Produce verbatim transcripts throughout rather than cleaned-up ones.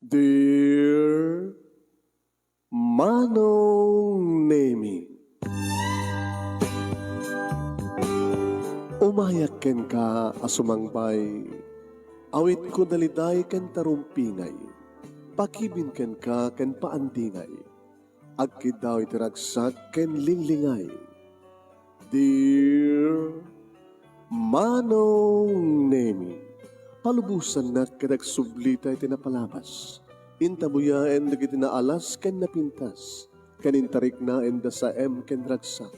Dear Manong Nemi, umayak kenka a sumangbay, awitko daliday ken tarumpingay, pakibin kenka ken paandingay, agkiddaw iti ragsak ken linglingay. Dear Manong Nemi, palubosannak ket agsublita iti napalabas. Intabuyaen dagiti naalas ken napintas, ken intariknaen da saem ken ragsak,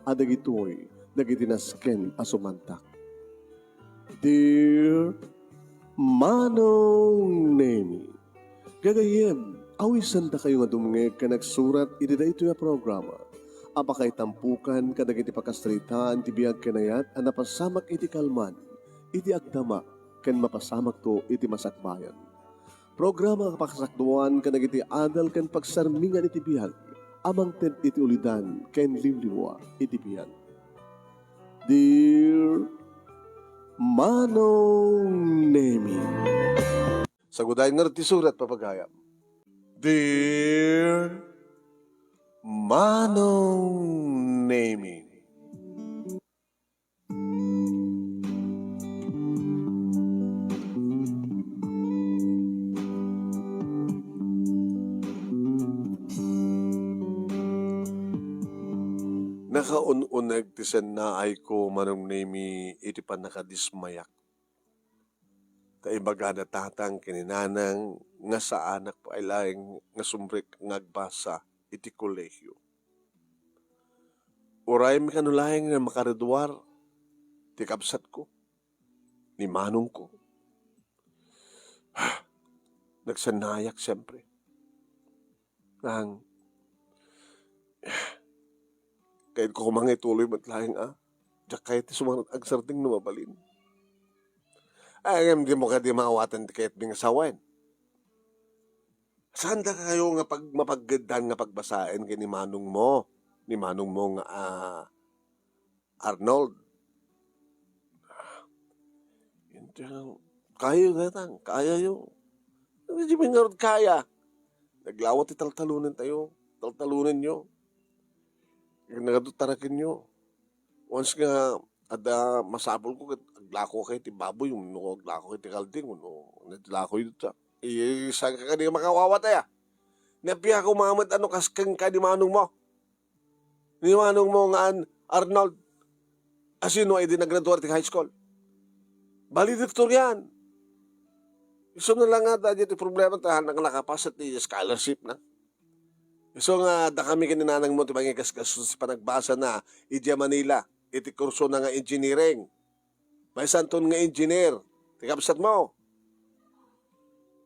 a dagitoy dagiti nasken a sumantak. Dear Manong Nemi, gagayyem, awisandakayo nga dumngeg ken agsurat iti daytoy a programa a pakaitampukan kadagiti pakasaritaan ti biag ken ayat a napasamak iti kalman, iti agdama, ken mapasamakto iti masakbayan. Programa a pakasakduan kadagiti adal ken pagsarmingan iti biag a mangted iti ulidan ken liwliwa iti biag. Dear Manong Nemi. Sagudayen ngarud ti surat, papagayam. Dear Manong Nemi. Nakaun-uneg ti sennaayko, Manong Nemi, iti pannakadismayak. Ta ibagada tatang ken ni nanang nga saanak pay laeng nga sumrek nga agbasa iti kolehio. Urayem kano laeng nga makaraduar ti kabsatko, ni manongko. Nagsennayak, siempre. Nang, kayatko koma nga ituloy met laeng, a. Diak kayat ti sumanget agsardeng no mabalin. Ay, ngem dimo kadi maawaten ti kayatmi nga sawen. Saandakayo nga pag-, mapaggeddaan nga pagbasaen ken ni manongmo, ni manongmo nga, a, Arnold. Inton, kayayo dayta, kayayo. Dimin ngarud kaya. Naglawat ti taltalonentayo, taltalonenyo. Nagadu tarakenyo. Once nga adda masapulko ket aglako kay ti baboy, wenno aglako kay ti kalding, wenno naglakoy dita. Eh, saan ka kadi nga makawawat aya? Napia koma met a no kas kenka ni manongmo? Ni manongmo nga an Arnold? Asino a idi nagraduar ti high school? Valedictorian. Isu na lang nga, daydi ti problema ta, nak-, nakapas ti scholarship na. Isu nga, adda kami ken ni nanangmo ti mangigasgastos ti panagbasana idiay Manila, iti kursona nga engineering. Maysanton nga engineer ti kabsatmo.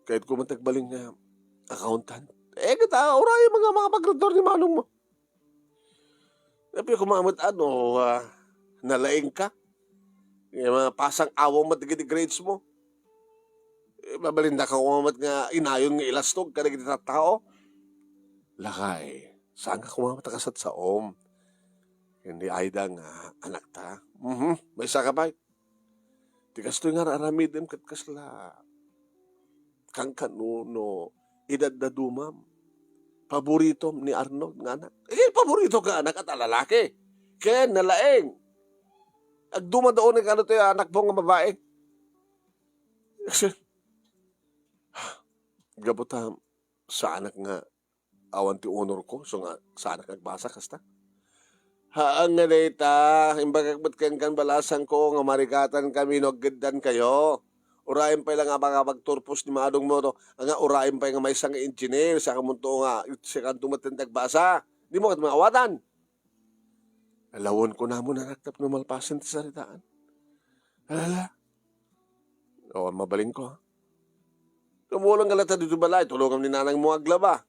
Kayatko met agbalin nga accountant. Eh, ket, a, urayem nga makapagraduar ni manongmo. Napia koma met a no, a, nalaingka. Eh, mapasang-awang met dagiti grades mo. Eh, mabalindaka koma met nga inayon nga ilastog kadagiti tattao. Lakay, saanka koma met a kasatsaom ken ni Aida nga anakta. Mhm, maysaka pay. Ti kastoy nga ar-aramidem ket kasla kankano no idaddadumam. Paboritom ni Arnold nga anak. Eh, paboritok nga anak adda lalaki. Ken nalaing. Agdumadaon kano ti anakmo nga babai. Gapu ta saanak nga awan ti honor ko, isu nga saanak agbasa kasta. Haan nga dayta, imbagak met kenka, balasangko nga marigatankami no aggeddankayo. Urayem pay la nga makapagturpos ni manongmo to, nga urayem pay nga maysa nga engineer, siakamonto nga, siakanto met ti agbasa. Dimo ket maawatan. Alawonko namon, anak, tapno malpasen ti saritaan. Alala. O, mabalinko, ha? Tumulong ka latta ditoy balay, tulongam ni nanangmo aglaba.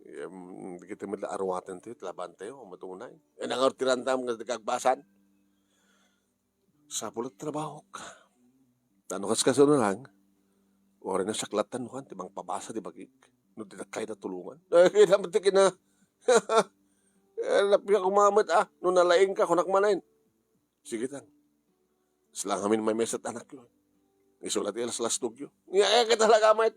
Em, dagitoy met la aruaten ti labantayo, matunay. Ania ngarud ti rantam nga di ka agbasan? Sapul a trabahok. Ta no kaskasano lang, uray no siak latta nuan ti mangpabasa ti bagik. No dinak kayat a tulongan. Ay, kayat met ti kina-, eh, napia koma met, a, no nalaingka, kunak manen. Sige, tang. Sila ngamin maymaysa ti anakyo. Isu la ti laslastogyo. Nia, eh, ket talaga met.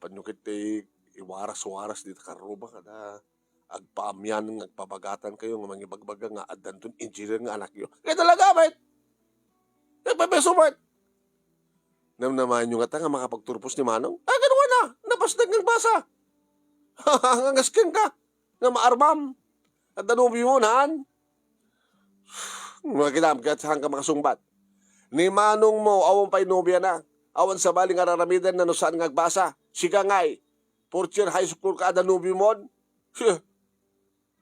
No ket ti iwaras-waras dita karruba kada agpaamian nga agpabagatan kayo nga mangibagbaga nga addanton engineer nga anakyo. Kaya talaga, met! Nagpapeso, met! Namnamaen nyo ngata nga makapagturpos ni Manong? Ah, ganun na! Napasdag nga basa! Nga ngasken ka! Nga maarmam! Adda nobyo mo, naan? Makinam, ket saan ka makasungbat? Ni Manong mo, awan pay nobya na. Awan sabali nga raramidan na no saan nga agbasa. Siga ngay, fourth year high school ka, adda nobyo mo? Siya.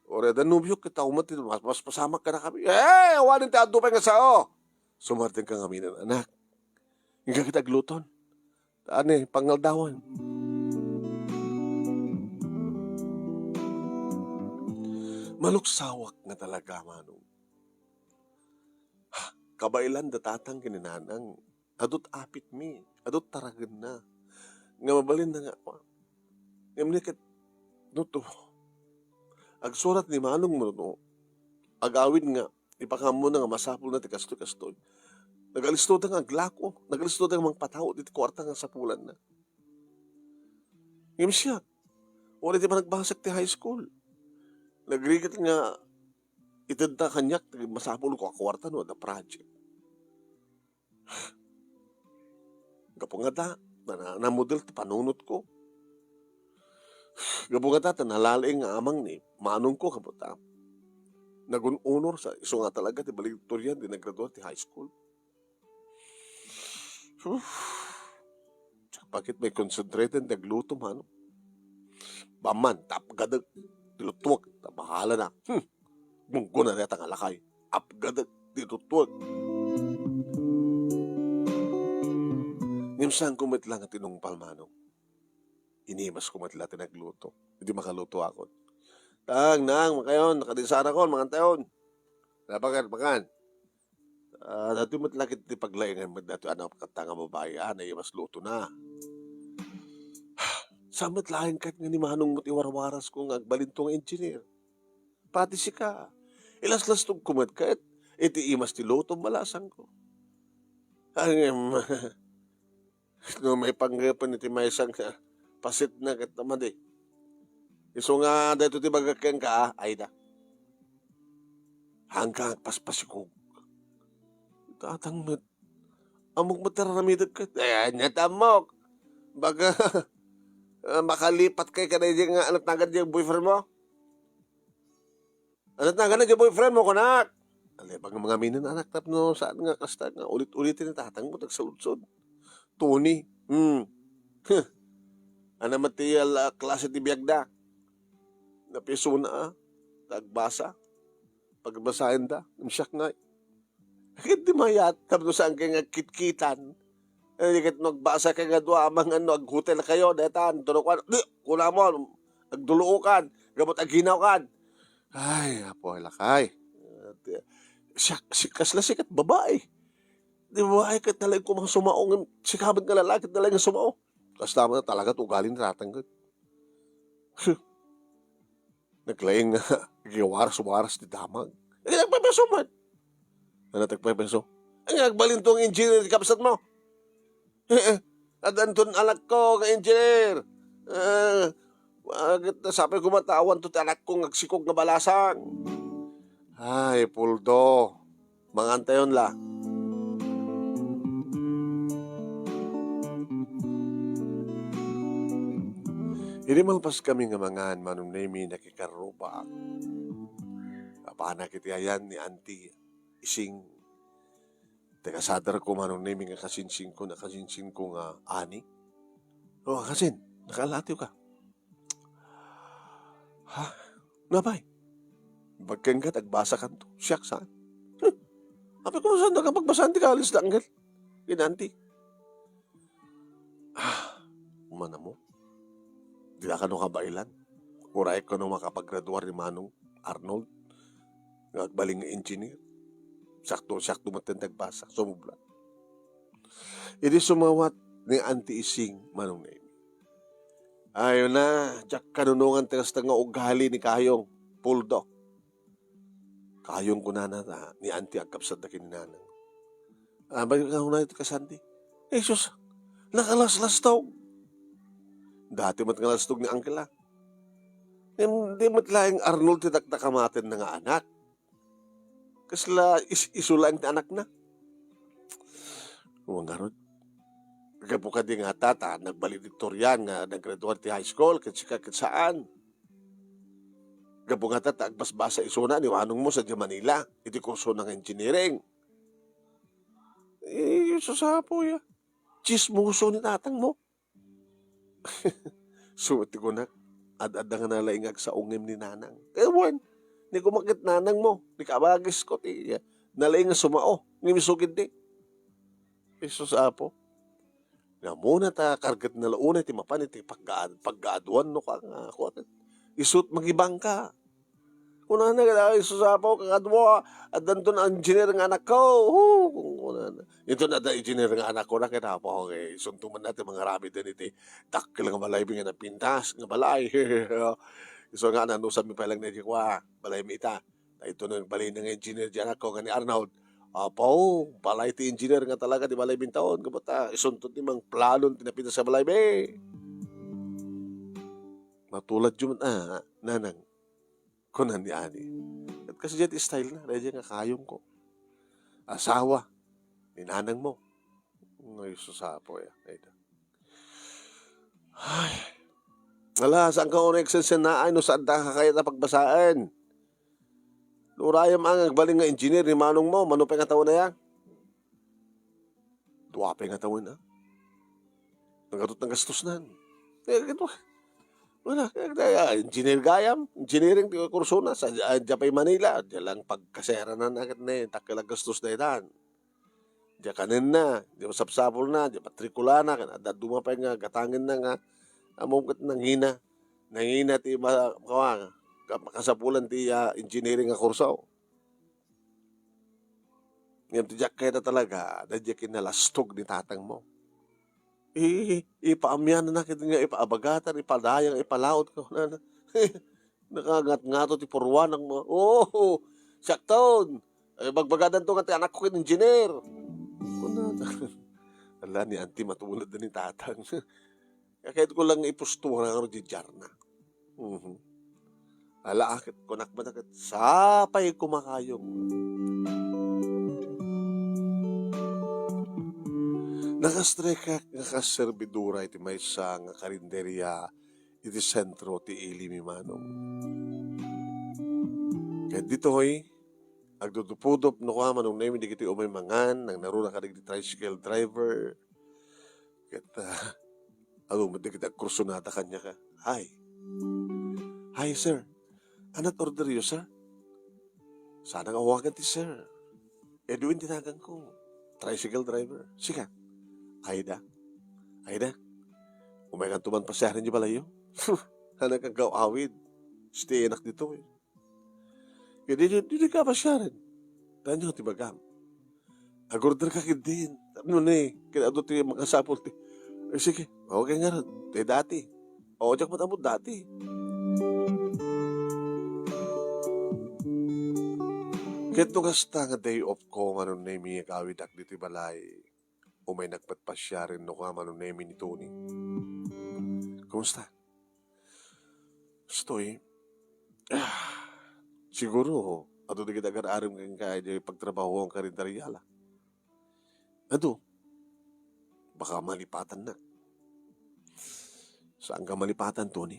Ore, adda nobyo, kita umat ito, mas, mas pasamak ka na kami. Eh, awanin ti adu pay nga sao. Sumardeng ka ngamin, anak. Nga kita agluton. Ani, pangaldawan. Maluksawak nga talaga, Manong. Kabaelan da tatang ken ni nanang, adut apitmi, adut taragenna. Nga mabalin na nga, ngem ni ket, no to, agsurat ni Manong mo, no, agawid nga, ipakaammo na nga masapul na ti kastoy, kastoy. Nagalisto da nga aglako, nagalisto da nga mangpatao diti kuarta nga sapulan na. Ngem siak, wala ti panagbasak ti high school. Nagrigit nga itedda kaniak ti masapul ko a kuarta no adda project. Gapu nga da, na, na, namudel ti panunot ko. Gapu nga da, ta nalaing nga amang ni manong ko, gapu ta nagun-honor sa isu nga talaga ti valedictorian di nagradua ti high school. Huh. Bakit may concentrated nagluto, mano? Baman, tapgadek. Tilutuak, ta bahala na. Hmm. Munggo na reta nga lakay. Apgadek, tilutuak. Ngem saan ko met la nga tinungpal, mano? Inimas ko met la ti nagluto. Idi makaluto akon. Tang, nang, makayon, nakadinsarakon, mangantayon. Napakan, pakan. Ah, datoy met la ket ti paglaingan met datoy a napkatta nga babai, ah, naimas luto na. Sa met laeng ket nga ni Manong met iwarwaras ko nga agbalinto nga engineer. Pati sika, ilaslastog ko met ket iti imas ti luto, malasang ko. Ngem, no, maipanggepen iti maysa nga paset na ket madi. Isu nga daytoy ti bagak kenka, ah, Aida. Hangka agpaspasikog. Tatang met. Ammok met ti raramidek ket. Eh, ania ti ammok? Baga, ah, makalipat kay kadaydi nga anak nagan di boyfriend mo? Anak nagan di boyfriend mo, kunak? Alebang nga mangamin, anak, tapno saan nga kasta nga ulit-ulit ni tatang mo, tagsaludsod. Tony. Hmm. Huh. Ano met ti, ah, klase ti biag da? Napisona, ah. Tagbasa. Pagbasaen da. Siak nga. Ket di mayat, tapno saan kay nga kitkitan. Eh, di ket no agbasa kay nga dua, amangan no aghotel kayo, detan, tulokan. Di, kuna mo, agduluokan, gamot aginawkan. Ay, apo, lakay. Siak, si, kasla sikat babae. Di babae ket talaga kumang sumao, ngem sika met nga lalaki talaga sumao. Kasta man talaga ti ugali ni tatang ket. Naglaing nga agiwaras-waras ti damag. Eh, nagpepeso met. Ano, nagpepeso? Ay, agbalinto nga engineer ti kabsat mo. Eh, eh, addanton anakko nga engineer. Eh, bakit nasapay ko matawan to ti anakko nga agsikog nga balasang? Ay, Puldo. Mangantayon la. Idi malpas kami nga mangan, Manong Nemi, nakikarrubaak. Apanak iti ayan ni Auntie Ising. Ti kasader ko, Manong Nemi, nga kasinsin ko, nakasinsin ko nga ani. O, kasin, nakaalatiw ka. Ha? Napay? Bagken ket agbasa kanto. Siak saan? Huh. Apay ko, saan da ka pagbasaan ti kalis da, Angel? Ken Auntie. Ah, umana mo. Di na kano kabaelan. Uray kano makapagraduar ni Manong Arnold. Nga agbalin nga engineer. Sakto, sakto met ti agbasa. Sumubla. Idi sumawat ni Auntie Ising, Manong Nemi. Ayo na, diak kanunongan ti kasta nga ugali ni Kayong, Puldo. Kayong kunana ta, ni Auntie agkabsat da ken ni Nanang. Ah, bagi ka hunay ti kasanti. Eh, sus, nakalaslastaw. Dati met nga lastog ni Uncle, a. Ngem di met laeng Arnold ti dakdakamatenna nga anak. Kasla is-, isu laeng ti anakna. Wen ngarud. Gapu kadi ngata ta nagvaledictorian nga naggraduar ti high school, ket sika ket saan. Gapu ngata ta agbasbasa isuna ni manongmo sadiay Manila, iti kursona nga engineering. Eh, sus, apo, ya. Tsismoso ni tatangmo. Su ti kunak, ad-adda nga nalaing nga agsaungem ni nanang. Eh, wen, ni kumak ket nanangmo, ni kabagisko ti, ya, nalaing nga sumao, ngem isu ketdi. Eh, sus, apo. Namuna ta kargetna la unay ti mapan iti pagga-, paggaaduan no ka nga, kuwan, isut' mangibangka. Kunana ket, "Ay, sus, apo, kakadua, addanton engineer nga anakko." Hu, kunana. Inton adda engineer nga anakko, na ket, apo, okay, isunto man natin mangaramid iti dakkel nga balay nga napintas nga balay. Isu nga, nanusan mi pa lang na di kwa, balay mi ita. Ta ito no balay nga engineer di anakko nga ni Arnold. Apo, balay ti engineer nga talaga di balay bintaon. Kabuta, isunto ti mangplanon ti napintas nga balay, be. Matulad yun, ah, nanang. Kuna ni Ani. Ket kasdiay ti style na, daydiay nga kayongko. Asawa ni nanangmo. Ay, sus, apo, ya. Ay, da. Ay. Ala, saan ka unay agsensenaay no saan da ka kayat a pagbasaen? Urayam a nga agbalin nga engineer ni manongmo, mano pay nga tawen aya? Dua pay nga tawen, a. Nagatot nga gastosnan. Eh, ito, wala, eh, ah, engineer gayam, engineering ti kursona, sa, ah, dia pay Manila, dia lang pagkaseranan na ket ne, dakkel a gastos daytan. Dia kanenna, dia masapsapulna, dia matrikulana, ken adda duma pay nga gatangenna nga, ammom ket nangina, nangina ti ma-, kawa, ka-, makasapulan ti, ah, engineering nga kurso. Ngem ti diak kayat a talaga, daydiay kinalastog ni tatangmo. I-, ipaamianna ket nga ipaabagatan, ipadayang, ipalaut, kunana. Nakangatngato ti purruanak mo. Oo, siakton. Ay, bagbagadanto nga ti anakko ket engineer. Kunana. Ala, ni Auntie, matulad na ni Tatang. Kayatko lang nga ipusto nga ngarud ti diarna. Mhm. Ala, a ket kunak met a ket sapay kumakayong. Nakastrek nga kas serbidora iti maysa nga karinderia iti sentro ti ili mi manong. Ket ditoy, agdudupudop no kua manong Nemi dagiti umay mangan, nangnaruna kadagiti tricycle driver. Ket, ah, adu met dagiti agkursunada kaniak, a. Hi. Hi, sir. Anat orderyo, sir? Saan nga awagan ti sir? Edwin ti naganko. Tricycle driver. Sika? Aida. Aida. Umaykanto man pasiaren diay balayyo. Anak, aggaw-awid. Stay anak ditoy. Kaya di, di, di ka pasiaren. Tanyo ti bagam. Agorder ka ket din. Ano ni? Kaya adu ti makasapul ti. Eh, sige. Okay nga rin. Ti dati. O, diak matamod dati. Ket no kasta nga day off ko, nga no Nemi, agawidak diti balay. Umay nagpatpasiaren no kua manong Nemi ni Tony. Kumusta? Stoy, ah, siguro, adu dagiti agar-arem kenka idiay pagtrabahoam karinderia la. Adu, baka malipatannak. Saan ka malipatan, Tony?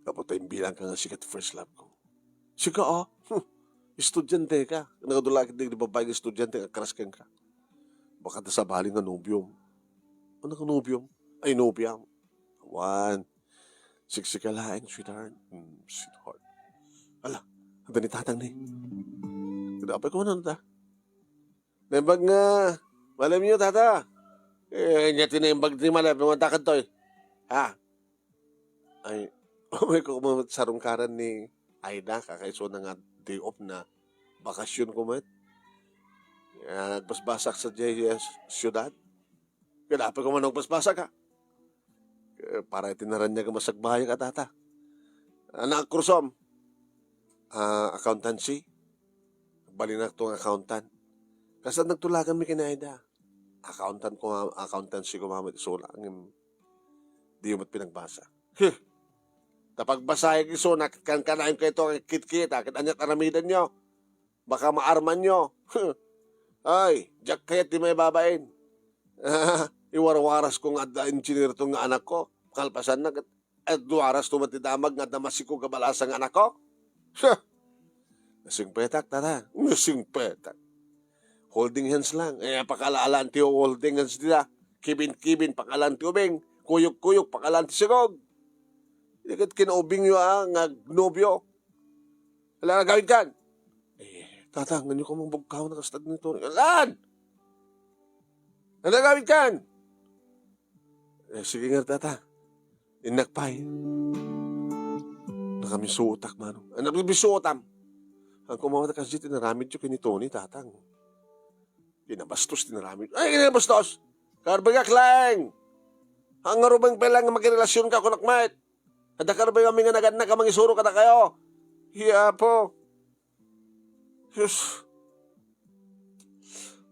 Gapu ta imbilangka nga sika ti first love ko. Sika, a? Hmm. Estudiante ka. Nagadu la ket dagiti babbai nga estudiante nga crush kenka. Baka ta sabali nga nobiom. Ano nga nobiom? Ay, nobiam. Awan. Siksika laeng, sweetheart. Hmm, sweetheart. Ala, adda ni Tatang ni. Kada apay ko man ta. Naimbag nga, malem yo, Tata. Eh, nya ti naimbag ti malem, no, anta kadtoy. Ha? Ay, umay ko met sarungkaran ni Aida, kakaisuna nga day off na, bakasyon ko met. Ah, nagbasbasak sadiay, eh, syudad. Kada apay ko man nagbasbasak, a. Eh, para iti naraniag a masagbayak a, Tata. Anak, kursom. Ah, accountancy. Balinakto nga accountant. Kasla nagtulagan mi ken Aida. Accountant ko nga, accountancy ko nga met isu la, ngem Diyo met pinagbasa. Huh! Ta pagbasaek isu, nak-, kankanayon kayto nga kitkita, ket aniat aramidenyo? Baka maarmanyo. Ay, diak kayat ti maibabain. Iwarwarasko nga adda engineer to nga anakko. Kalpasanna, ket adwarasto met ti damag nga adda masikog a balasa nga anakko. Huh! Nasingpetak, tata. Nasingpetak. Holding hands lang. Eh, pakaalaan ti holding hands dita. Kibin-kibin, pakaalaan ti ubing. Kuyog-kuyog, pakaalaan ti sikog. Di ket kinaubingyo, ah, nga agnobio. Ala, agawidkan. Eh, tata, ngano ka mabugkaw na kasta dito? Alan! Ala, agawidkan. Eh, sige nga, tata. Innak pay. Nakamisuotak, Manong. Ah, nakabisuotam. Ang kumawat kasi tinaramid yung kinitoni, tatang. Pinabastos, tinaramid. Ay, kinabastos! Karbagak lang! Ang ngarubang pa lang nga makirelasyon ka, kunak met. Adda karbay kami nga nagannak a mangisuro kada kayo. Hiya po. Sus.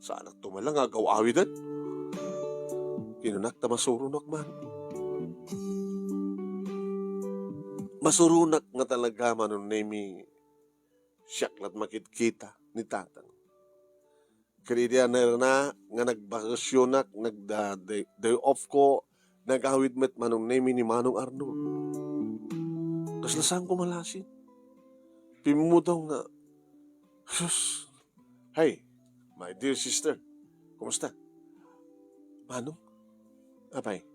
Saanak to man lang agaw-awiden. Kinunak ta masuronak man. Masuronak nga talaga, Manong Nemi, siak lat makitkita ni tatang. Ket idi a nairna nga nagbakasyonak, nagda-, day, day off ko, nagawid met Manong Nemi ni Manong Arnold. Kasla saan ko malasin. Pimmutong nga, sus, "Hi, my dear sister. Kumusta?" "Manong? Apay?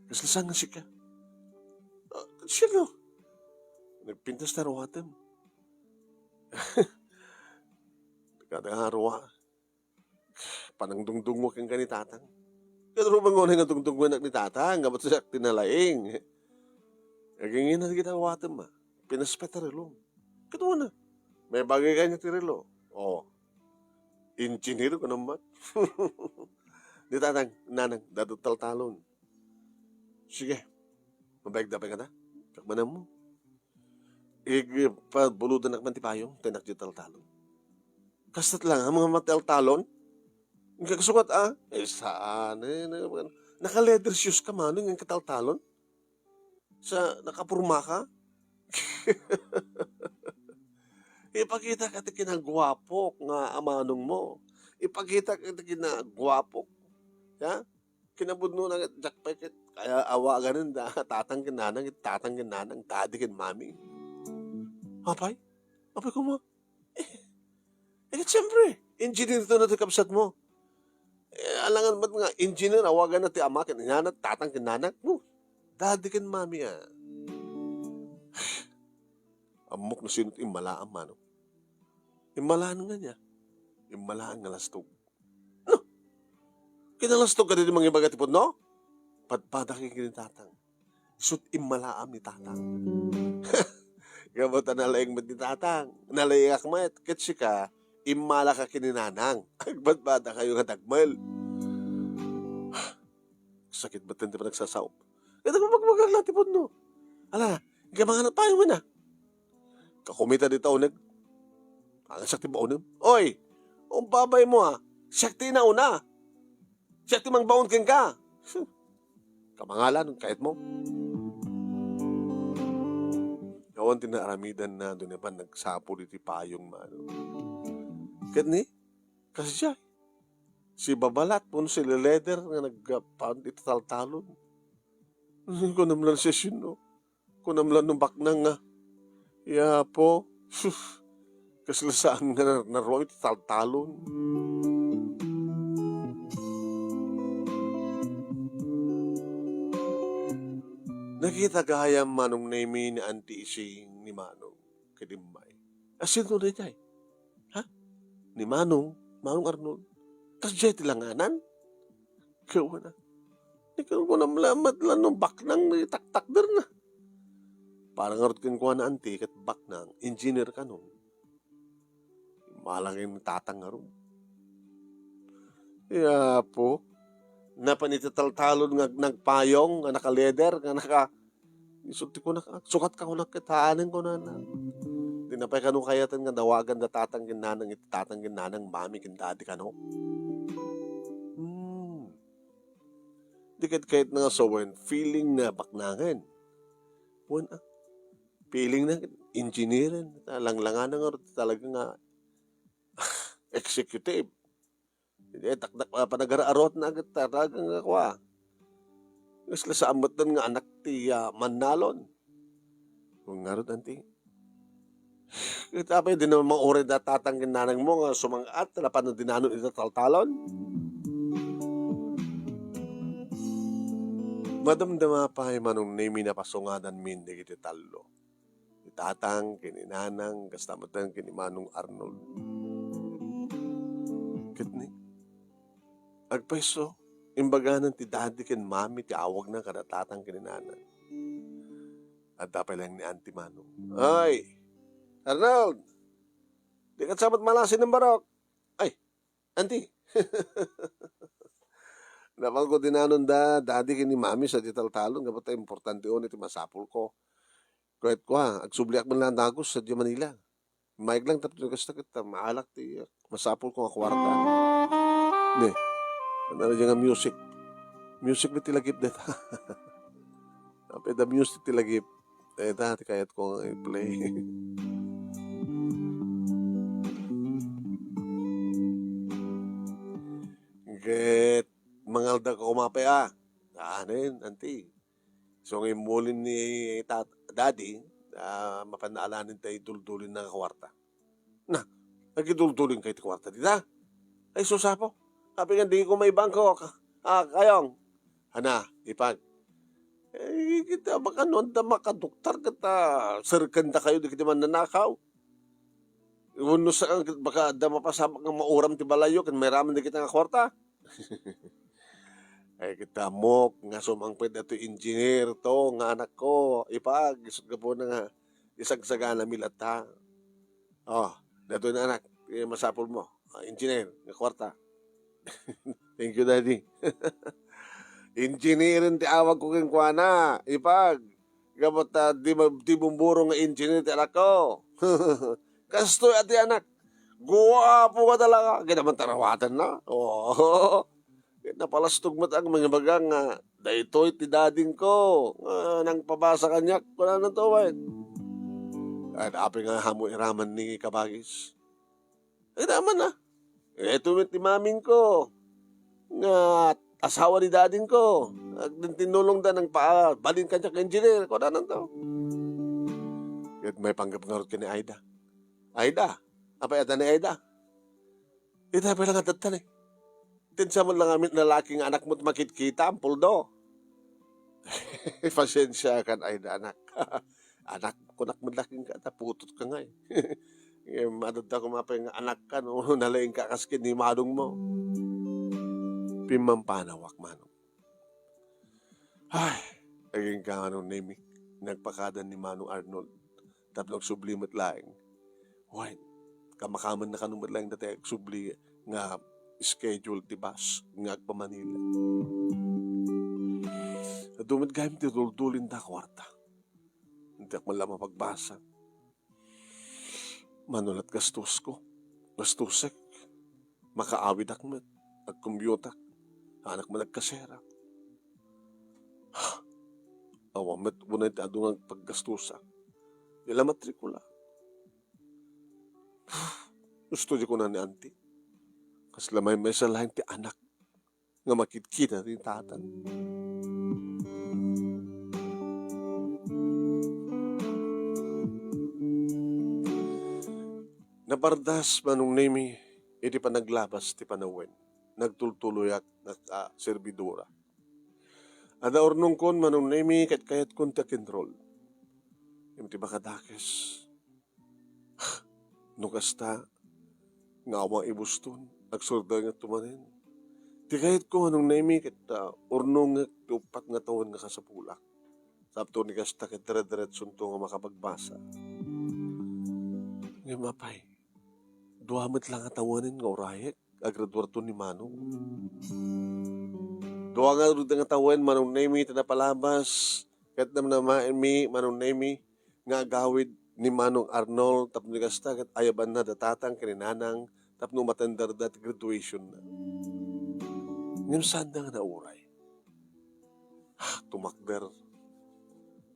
Kasla saan nga sika?" "Ah, sino?" "Nagpintas ta ruatem." Kada nga rua, panangdungdunggo kenka ni tatang. Ket rumangonay nga dungdunggonak ni tatang, gapu ta siak ti nalaing. Agingina kita watem, a. Pinaspet a relo. Ket una, may bagay kanya ti relo. Oh. Engineer ko naman. Ni tatang, nanang, dado taltalon. Sige. Mabayag da pa kata? Takmanan mo. Ig-, pabuludanak man ti payong, ta innak di taltalon. Kastat lang, a, mga mataltalon? Ang kagsukat, a? Eh, saan, eh, na-, naka-leather shoes ka, Manong, nga kataltalon? Sa, nakapurma ka? Ipakita ka ti kinagwapok nga amanong mo. Ipakita ka ti kinagwapok. Ya? Kinapudno na ket, diak pay ket, kaya awaganen da, tatang ken nanang, tatang ken nanang, daddy ken mami. Apay? Apay koma? Eh, eh, ket siyempre, engineer to na ti kabsat mo. Eh, alangan met nga engineer, awagan na ti ama ken inana, tatang ken nanang. No, daddy ken mami, a. Ammok no sino ti immalaam, Manong. Immalaam nga niya. Immalaam nga lastog. No? Kinalastog ka di mangibaga ti pudno? Padpada ka ken ni tatang. Isut' immalaam ni tatang. Gapu ta nalaing met ni tatang. Nalaingak met. Ket sika, immala ka ken ni nanang. Agpadpada kayo nga dagmel. Sakit met ti panagsasaop. Ket agbagbagak la ti pudno. Ala, ika mangan payong na. Kakumita dita uneg. Ang siak ti baonem. Oy, umbabay mo, a. Siak ti nauna. Siak ti mangbaon kenka. Kamangalan, kayat mo. Awan ti naaramidan na, doon na ba nagsapul iti payong, Manong. Ket ni, kasdiay. Si babalat, puno si leleder nga nagpaon iti taltalon. Kunam lang siya sino. Kunam lang no baknang nga, "Ya po, sus, kasla saan nga nar-, naruam iti taltalon." Nakita gayam Manong Nemi ni Auntie Ising ni Manong ket immay. Asino daydiay? Ha? Ni Manong, Manong Arnold. Kasdiay ti langanan? Kawana. Ikaw ko namlamat lan no baknang ni taktakder na. Para ngarud kenkuana, anti, ket baknang, engineer kanon. Malangin ni tatang ngarud. Ya po. Napan iti taltalon nga nagpayong, nga naka-leather, nga naka-, isut' ti kunak, "Ah, sukat ka kunak ket haanen," kunana. Di na pay kano kayatan nga dawagan da tatang ken nanang iti tatang ken nanang, mami ken daddy kano. Hmm. Di ket kayatna nga sawen, feeling na baknangen. Wen, ah, feeling na engineer, langlangana nga talaga nga executive. Iti takdak, ah, panagararuatna ket talaga nga kua. Kasla saan met nga anak ti, ah, mannalon. Wen ngarud, anti. Ket apay, di naman mauray da tatang ken nanangmo nga sumang-at, napan dinano iti taltalon? Madamdama pay, Manong Nemi, napasungadanmin dagiti tallo. Ni tatang, ken ni nanang, kasta met ken ni Manong Arnold. Ket ni, agpayso, imbaganan ti daddy ken mami ti awagna kada tatang ken ni nanang. Adda pay laeng ni Auntie Manong. "Ay, Arnold! Di ka sabet malasi ng barok?" "Ay, Auntie!" Napanko dinanon da daddy ken ni mami sadiay taltalon, gapu ta importante unay ti masapulko. Ket kua, agsubliak man lang dagus sadiay Manila. Maiklang tapno kasta ket maalak ti masapulko nga kuarta. Ne, ano nga music? Music met ti lagip deta. Apay da music ti lagip? Deta ti kayatko nga i-play. Ket mangalda ka koma pay, ah. Anen, anti. So, nga immulin ni tat-, daddy, ah, mapan naalanid tay duldulinna nga kuarta. Na, agiduldulin kay ti kuarta dita? Ay, sus, apo. Apay nga di ko maibangko, ka-, ah, kayong. Ana, ipag. Eh, kita, baka no, anda makaduktar kita, serken da kayo, di kita mannanakaw. Wenno saan, baka adda mapasamak nga mauram ti balayyo, ken mairaman dagita nga kuarta. Ay, kita ammok nga sumangpet datoy engineer to nga anakko, ipag, isut gapuna nga isagsaganami latta. Oh, datoy na anak, eh, masapulmo. Ah, engineer, nga kuarta. Thank you, Daddy. Engineer ti awagko kenkuana, ipag. Gapu ta di ma-, di bumburo nga engineer ti anakko. Kastoy a ti anak. Guapo nga talaga. Kinaman tarawatanna. Oo. Napalastog met ang mangibaga nga, "Daytoy ti dadingko nga nangpabasa kaniak," kunana to, wen. Ay, apay nga ammo iraman ni kabagis? Ay, naman, ah. Ito met ti mamingko nga asawa ni dadingko. Agdin tinulong da nang pa-, balin kaniak engineer, kunana to. Ket maipanggep ngarud ken ni Aida. "Aida, apay adda ni Aida?" "Ita pay lang adda ni. Tinsa mo lang amin lalaki nga anakmo ti makitkita, ampuldo." "Pasiensiakan, Aida, anak." "Anak, kunak met la kenka, ta putot ka ngay. Ngem adda koma pay nga anakka no nalaingka kas ken ni manongmo." Pimmampanawak, Manong. Ay, agingga, Manong Nemi, nagpakadan ni Manong Arnold tapno agsubli met laeng. Wen, kamakamanna kano met laeng dayta agsubli nga schedule ti bus nga agpa-Manila. Adu met gayam ti duldulinda a kuarta. Diak man la mapagbasa. Mano la't gastusko, gastusek, makaawidak met, agkumbiutak, anak met agkaserak. Awan met unay ti adu nga paggastusak. Di la matrikula. Gusto di kuna ni Auntie. Kasla maymaysa laeng ti anak nga makitkita ti tatang. Napardas, Manong Nemi, iti panaglabas ti panawen. Nagtultuloyak nga, ah, serbidora. Adda urnongkon, Manong Nemi, ket kayatkon ti akenrol. Ngem ti makadakes, no kasta, nga awan i Boston, agsurdaw nga tumanen. Ti kayatko, Manong Nemi, ket, ah, urnongek ti uppat nga tawen nga kasapulak. Tapno ni kasta ket dire-diretsonto nga makapagbasa. Ngem apay, dua met la nga tawen nga urayek, agraduarto ni Manong. Dua ngarud nga tawen, Manong Nemi, ti napalabas, ket namnamaenmi, Manong Nemi, nga agawid ni Manong Arnold tapno kasta ket ayabanna da tatang ken ni nanang tapno umatenderda ti graduationna. Ngem saanda nga nauray. Tumakder.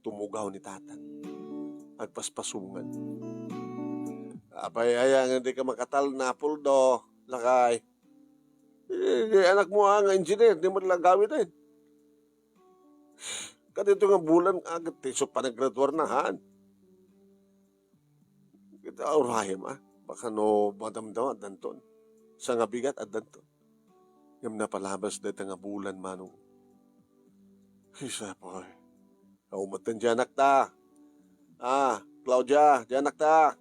Tumugaw ni Tatang. Agpaspasungan. Apay aya nga di ka makatalna, Puldo, lakay? Eh, di anak mo, ah, nga engineer, di man lang gawid, eh. Kadito nga bulan, agad ti isok panaggraduar na, han? Ita, urayem, ah. Baka no madamdama, addanton. Sa nga bigat, addanton. Ngem napalabas dayta nga bulan, Manong. Ay, sapoy. Aw, matan di anak ta. Ah, Claudia, di anak ta.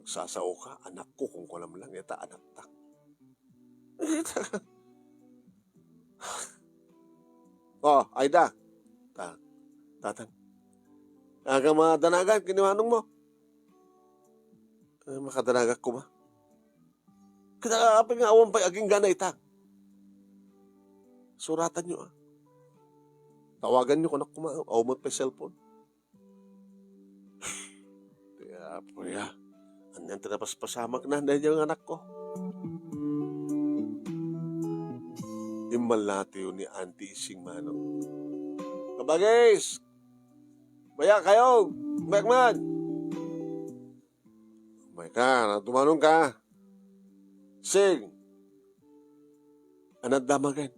Agsasao ka, anak ko, kung kulam lang, ita anak ta. Oh, Aida. Ta, Tatang. Aga madanagan, kini manong mo. Eh, makadanagak koma. Kada apay nga awan pay agingga na ita. Suratan nyo, ah. Tawagan nyo kunak koma, awan pay cellphone. Ti Apo ya. Ania ti napaspasamak na, daydiay nga anak ko. Immalatiw ni Auntie Ising Manong. Kabagis! Baya kayo! Bayak man! May ka, natumanon ka. Sing. Anak damagan.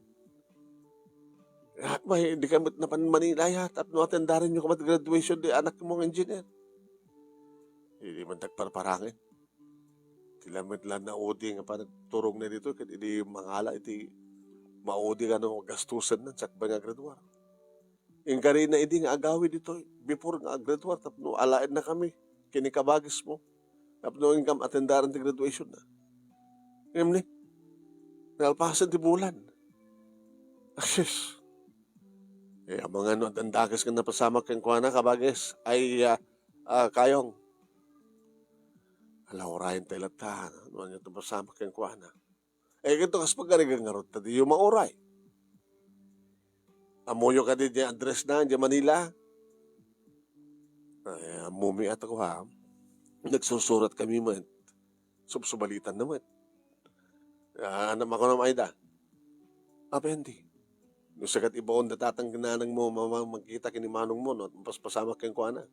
Akmay, di ka met napan Manila ya, tapno atendaran nyo ka met graduation di anak mo nga engineer. Di man tagparparangen. Ti lamet la naudi nga panagturong na dito, ket idi mangala iti maudi nga no gastusan nan sakbay nga graduar. Inkari na idi nga agawid ditoy, before nga aggraduar, tapno alaen na kami, kini kabagis mo. Tapno inkam atendaran ti graduation na. Ngem ni, nalpasen ti bulan. Asis. Eh, amangan no addan dakes nga napasamak kenkuana, kabagis. Ay, ah, ah, kayong. Ala, urayen tayo latta, no, ania ti napasamak kenkuana. Eh, ket kas pagarigan ngarud, ta diyo mauray. Ammoyo kadi diay address na, diay Manila? Ay, ammomi a, ha. Nagsursurat kami met. Subsubalitan na met. Ah, ano, makunam, Aida? Apay, andi. No sagat ibaon da Tatang ken Nanang mo, mama, magkita ken ni manong mo, no? Paspasamak kenkuana.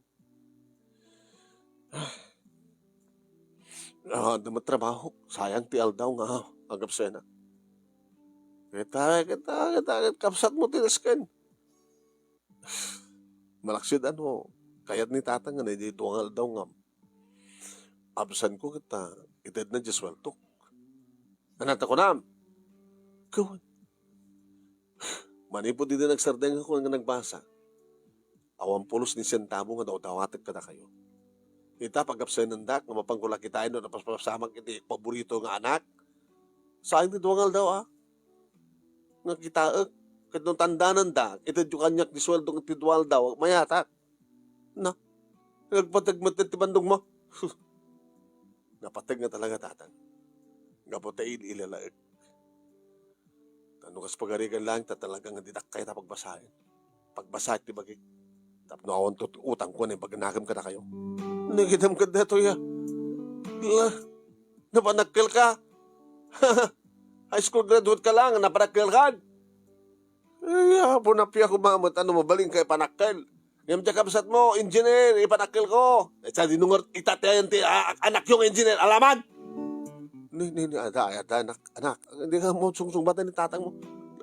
Ah, adda met trabaho. Sayang ti aldaw nga agabsena. Kita, kita, kita, kita, kabsat mo ti nasken. Malaksid ano, kayat ni Tatang nga na idi dua nga aldaw nga absent ko, kita, ited na diay sueltok. Ania ti kunam? Kawan. Manipud idi nagsardeng ako nga nagbasa, awan pulos ni sentabo nga dawdawatek kadakayo. Ita, pagabsenendak nga mapanko la kitaen no napaspasamak iti paborito nga anak. Sayang ti dua nga aldaw, ah. Nga kitaek, ket no tandananda, itedyo kaniak ti sueldo nga ti dua nga aldaw, mayatak. Na, nagpateg met ti bandong mo. Napateg nga talaga, Tatang. Gapu ta il-ilalaek. Ta no kas pagarigan laeng ta talaga nga didak kayat a pagbasaen. Pagbasaek ti bagik. Tapno awan to ti utangko nga ibagnakam kadakayo. Nagidem kad daytoy, a. La, napanakkel ka? High school graduate ka lang, napanakkel ka? Ay, apo, napia ko mamet, ano, mabalin ka ipanakkel. Ngem diay kabsat mo, engineer, ipanakkel ko. Eh, sa dinungar, itatayan ti, a-, a-, anak yung engineer, alaman! Ni, ni, ni, ada, ada, anak, anak. Hindi ka mo sungsung bata ni tatang mo.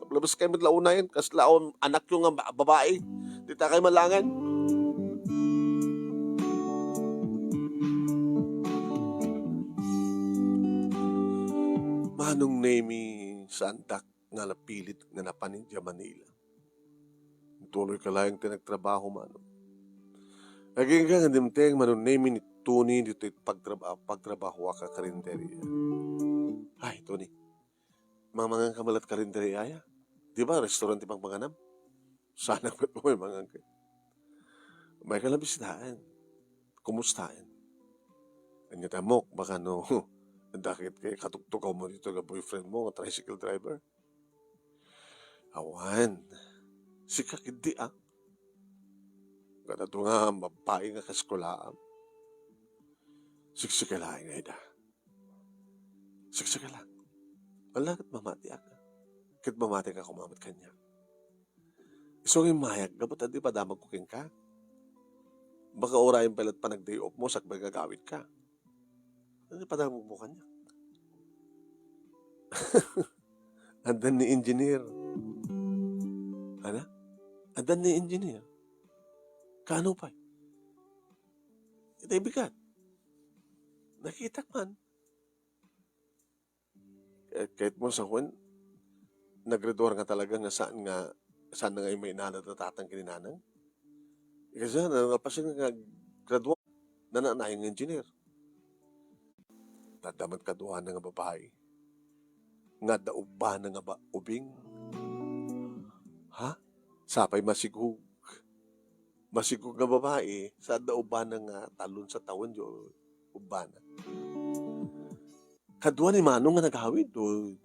Labas kayo mit launayan, kas laon, anak yung nga ba-, babae. Di ta kayo malangan. Manong Nemi, santak nga napilit nga napan idiay Manila. Tuloy ka laeng ti nagtrabaho, Manong. Agingga nga dimteng, Manong Nemi, ni Tony ditoy pagtraba-, pagtrabahoak a karinderia. Ay, Tony, mamangan ka met la karinderia, aya? Di ba, restaurant ti pangpanganam? Sana met mo mangan ka. May ka lang bisitaen. Kumustaen? Anya tamok, baka no, dakit kay katuktukaw mo dito nga boyfriend mo, nga tricycle driver? Awan. Sika kidi, ah. Kadado nga babae nga kaskulaam. Siksika laeng, Aida. Siksika lang. Wala ket mamatiak. Ket mamatika koma met kaniak. So, immayak, gapu ta di padamagko kenka. Baka urayen pay la't panag-day off mo, sakbay nga agawidka. Ano padamagmo kaniak? Addan ni engineer. Ana? Addan ni engineer. Kaano pay? Iti bigat. Nakitak man. Eh, kahit mo sa kwan, nagreduar nga talaga nga saan nga, saan nga immainana da tatang ken ni nanang. Kasi na, napasin nga graduar, nananayon nga engineer. Nadda met kaduana nga babai. Nga adda ubbana nga ba-, ubing. Ha? Sapay masigug. Masigug nga babai, sa adda ubbana nga talon sa tawen, di ubbana. Kadua ni Manong nga nagawid, o.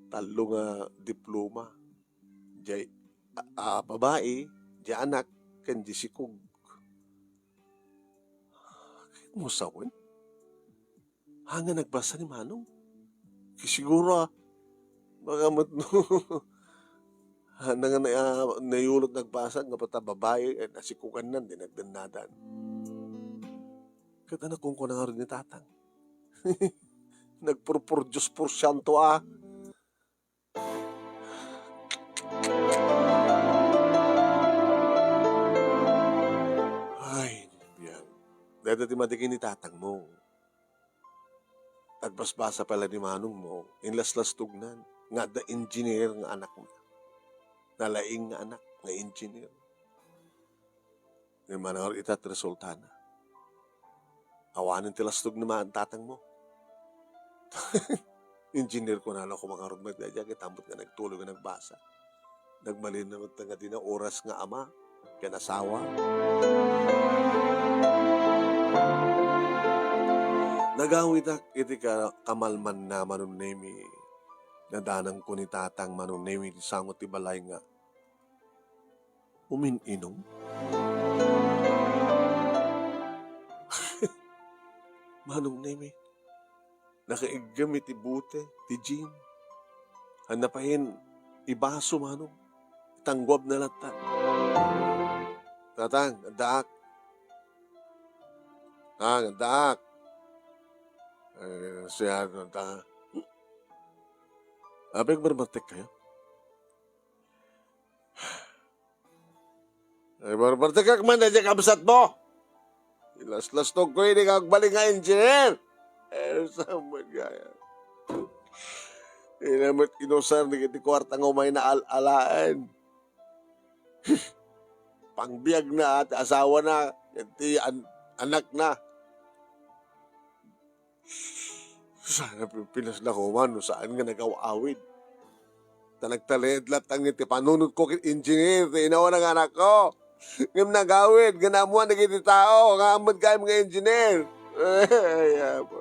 Tallo nga diploma. Jay, a, a, babai, jay anak, ken jay sikog. Kayat mo sawen? Haan nga nagbasa ni Manong. Ki siguro, ah, baka met no, haan nga na, ah, nayulot nagbasa, nga pata babai, eh, nasikugan nan, di nagdannadan. Ket anak, kunkuna ngarud ni Tatang. Nagpurpur Diyos porsyento, ah. Ay, biag. Dayta ti madigi ni tatangmo. Agbasbasa pay la ni manongmo, inlaslastognan nga adda engineer nga anakna. Nalaing nga anak nga engineer. Ngem manangar ita ti resultana. Awanen ti lastog ni ma-, tatangmo. Engineer, kunana koma ngarud met daydiay, ket ammok nga nagtuloy nga nagbasa. Nagmalin na met nga dina oras nga ama ken asawa. Nagawidak iti ka-, kamalmanna, Manong Nemi. Nadanangko ni Tatang, Manong Nemi, iti sango ti balay nga umin-inom? Manong Nemi, nakaiggem iti bote ti gin. Haan na payen ibaso, Manong. Tangguabna latta. Tatang, addaak. Tang, addaak. Eh, siya, ta-, Apay, agbarbartek kayo? Ay, barbartekak man daydiay kabsatmo. Ilaslastogko idi nga agbalin nga engineer. Eh, saan man kaya? Ina met inusar dagiti kuarta nga umayna al-alaen. Pangbiagna ti asawana, ti an-, anakna. Sana Pilipinas na koma no saan nga nagaw-awid. Ta nagtalinaed latta iti panunotko ken engineer ti inawana nga anakko. Ngem nagawid nga naammoan dagiti tao nga ammod kayam nga engineer. Ay, apo.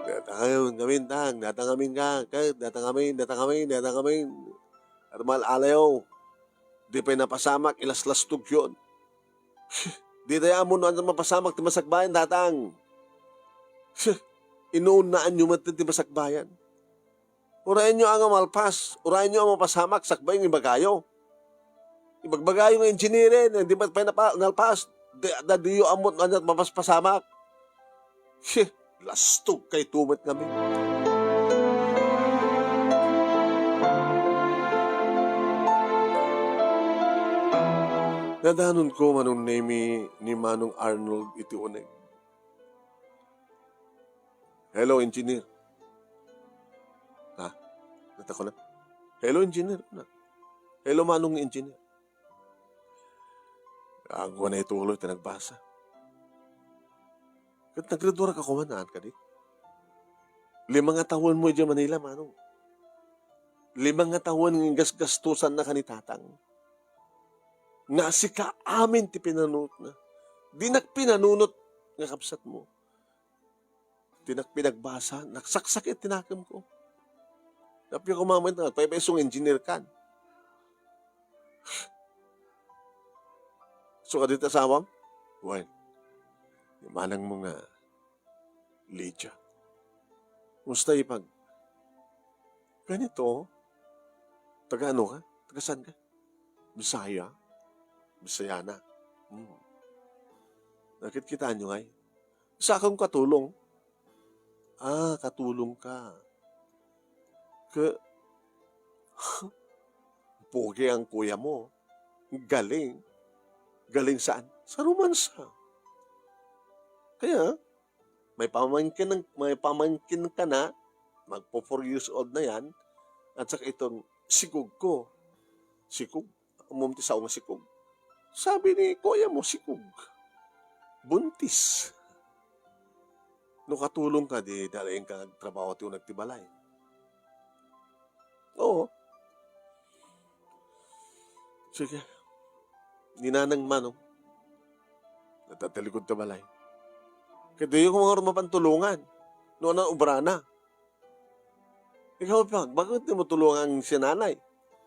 Datang amin, tang. Datang amin ka. Ket datang amin, datang amin, datang amin. Armal alayo. Di pay napasamak, ilaslastogyon. Dita ammo no ania mapasamak ti masakbayan, Tatang. Inuunnaanyo met ti masakbayan. Urayenyo a nga malpas, urayenyo a mapasamak, sakbay nga ibagayo. Ibagbagayo nga engineer, eh, di met pay napa-, nalpas. Di, da, diyo ammo no ania mapaspasamak. Lastog kayto met ngamin. Nadanonko, Manong Nemi, ni Manong Arnold iti uneg. "Hello, engineer." Ha? Natakon na. "Hello, engineer." Na. "Hello, Manong Engineer." Agwa na ituloy ti nagbasa. Ket nagreduar ka kuman, naan kadi? Lima nga tawenmo idiay Manila, Manong. Lima nga tawen nga gasgastosanna ka ni Tatang. Nga sika amin ti pinanunotna. Dinak pinanunot nga kabsatmo. Dinak pinagbasa, nagsaksakit ti nakemko. Nappiak koma met, nagpaypayso nga engineer kan. So, kadi ti asawam? Wen, ni manangmo nga Lydia. Kumusta, ipag? Ganito, taga ano ka? Taga saan ka? Bisaya? Bisayana? Hmm. Nakitkitaan nyo ngay? Sa akong katulong. Ah, katulong ka. Ke, pogi ang kuya mo. Galing. Galing saan? Sa romansa. Kaya, may pamangkin, may pamangkin ka na, magpo four years old na yan, at saka itong sikog ko. Sikog? Umum ti sao nga sikog. Sabi ni kuya mo, sikog. Buntis. No katulong ka, di dalain ka agtrabaho ti uneg ti balay. Oo. Sige. Ni Nanang Manong. Natalikod ta balay. Kaya diyo ko nga mapantulungan. No, ano, obrana. Ikaw pa, bakit di mo tulungan si nanay?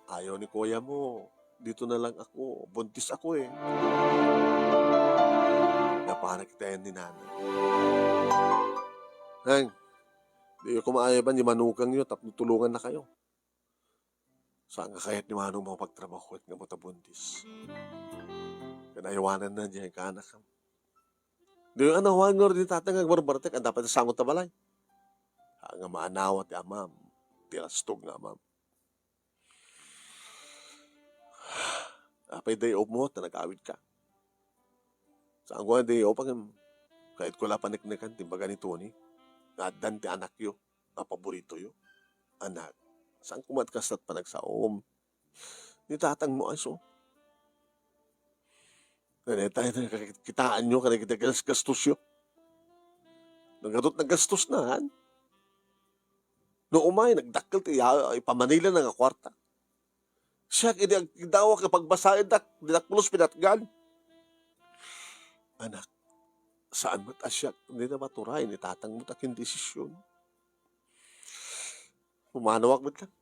Ayaw ni kuya mo. Dito na lang ako. Buntis ako eh. Napara kita yan ni nanay. Nang, di ko maayaban yung manugang nyo, tapno tulungan na kayo. Saan nga kayat ni Manong makapagtrabaho ket nga mata buntis? Kanayawanan na diay kaanak. Di nga nawan nga di tatang nga agbarbartek, ang dapat sangot ta balay. Nga maanawa ti amam, ti lastog nga amam. Apay day off mo, ta nag-awid ka. Saan ko nga day off, ang kayat ko la paniknikan, timbaga ni Tony. Nga addan ti anakyo, nga paboritoyo. Anak, saan ko mat kastat panagsaom? Ni tatang mo, aso. Nanay tayo na kitaan nyo, kanay kita gas-, gastos yo. Nagatot na gastos na, han? No umay, nagdakkel ti iya, ipamanila na nga kwarta. Siak, idi agdawak nga pagbasaendak, di dakpulos pinatgan. Anak, saan met a siak, di na maturay ni tatang mo takin desisyon. Pumanawak met lang.